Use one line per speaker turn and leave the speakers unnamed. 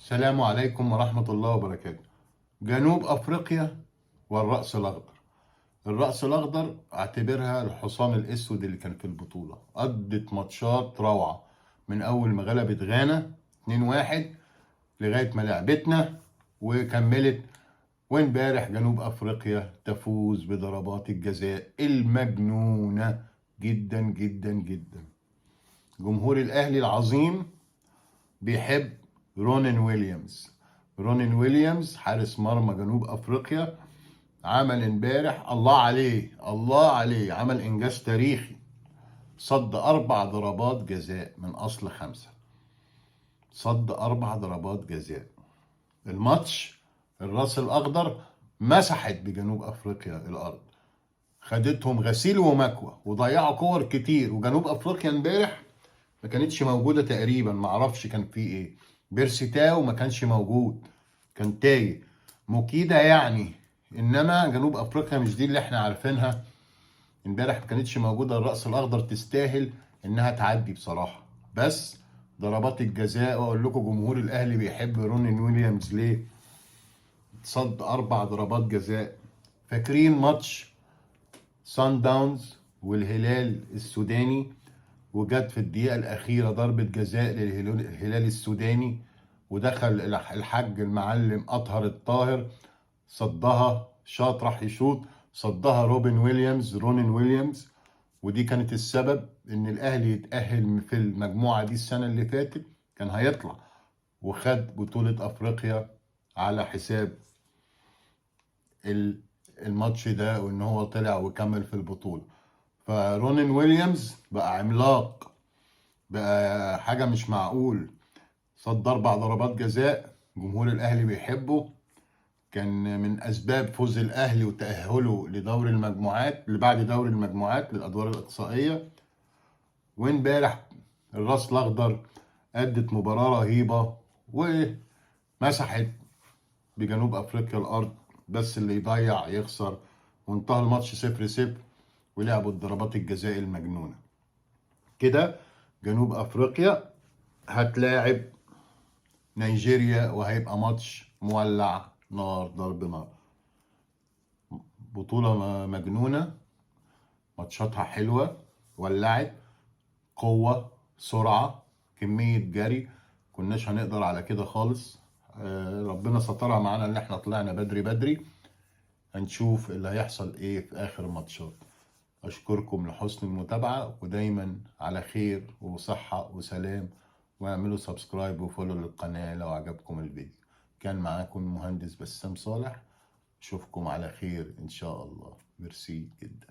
السلام عليكم ورحمة الله وبركاته. جنوب أفريقيا والرأس الأخضر. الرأس الأخضر اعتبرها الحصان الأسود اللي كان في البطولة، أدت ماتشات روعة من أول ما غلبت غانا 2-1 لغاية ما لعبتنا وكملت. وامبارح جنوب أفريقيا تفوز بضربات الجزاء المجنونة جدا جدا جدا. جمهور الأهلي العظيم بيحب رونين ويليامز. رونين ويليامز حارس مرمى جنوب افريقيا، عمل امبارح الله عليه الله عليه، عمل انجاز تاريخي، صد 4 ضربات جزاء من اصل 5، صد 4 ضربات جزاء. الماتش الراس الاخضر مسحت بجنوب افريقيا الارض، خدتهم غسيل ومكوى وضيعوا كور كتير. وجنوب افريقيا امبارح ما كانتش موجودة تقريبا، ما اعرفش كان في ايه. بيرسي تاو ما كانش موجود، كان تايه مكيدة يعني. انما جنوب افريقيا مش دي اللي احنا عارفينها، امبارح ما كانتش موجودة. الرأس الاخضر تستاهل انها تعدي بصراحة، بس ضربات الجزاء. واقول لكم جمهور الاهلي بيحب رونين ويليامز ليه، صد 4 ضربات جزاء. فاكرين ماتش سان داونز والهلال السوداني، وجت في الدقيقة الأخيرة ضربة جزاء للهلال السوداني، ودخل الحاج المعلم أطهر الطاهر صدها، شاط راح يشوط صدها روبن ويليامز، رونين ويليامز. ودي كانت السبب إن الأهلي يتأهل في المجموعة دي السنة اللي فاتت، كان هيطلع وخد بطولة أفريقيا على حساب الماتش ده، وإن هو طلع وكمل في البطولة. فرونين ويليامز بقى عملاق، بقى حاجة مش معقول، صد 4 ضربات جزاء. جمهور الأهلي بيحبه، كان من أسباب فوز الأهلي وتأهله لدور المجموعات، اللي بعد دور المجموعات للأدوار الإقصائية. وإمبارح الراس الأخضر أدت مباراة رهيبة ومسحت بجنوب أفريقيا الأرض، بس اللي يضيع يخسر. وانتهى الماتش 0-0، ولعبوا الضربات الجزاء المجنونة. كده جنوب أفريقيا هتلاعب نيجيريا، وهيبقى ماتش مولع نار، ضرب نار. بطولة مجنونة، ماتشاتها حلوة، ولعت، قوة، سرعة، كمية جري، كناش هنقدر على كده خالص. ربنا سترها معانا ان احنا طلعنا بدري بدري. هنشوف اللي هيحصل ايه في اخر ماتشات. اشكركم لحسن المتابعة، ودايما على خير وصحة وسلام، واعملوا subscribe و follow للقناة لو عجبكم الفيديو. كان معاكم المهندس بسام صالح، اشوفكم على خير ان شاء الله. ميرسي جدا.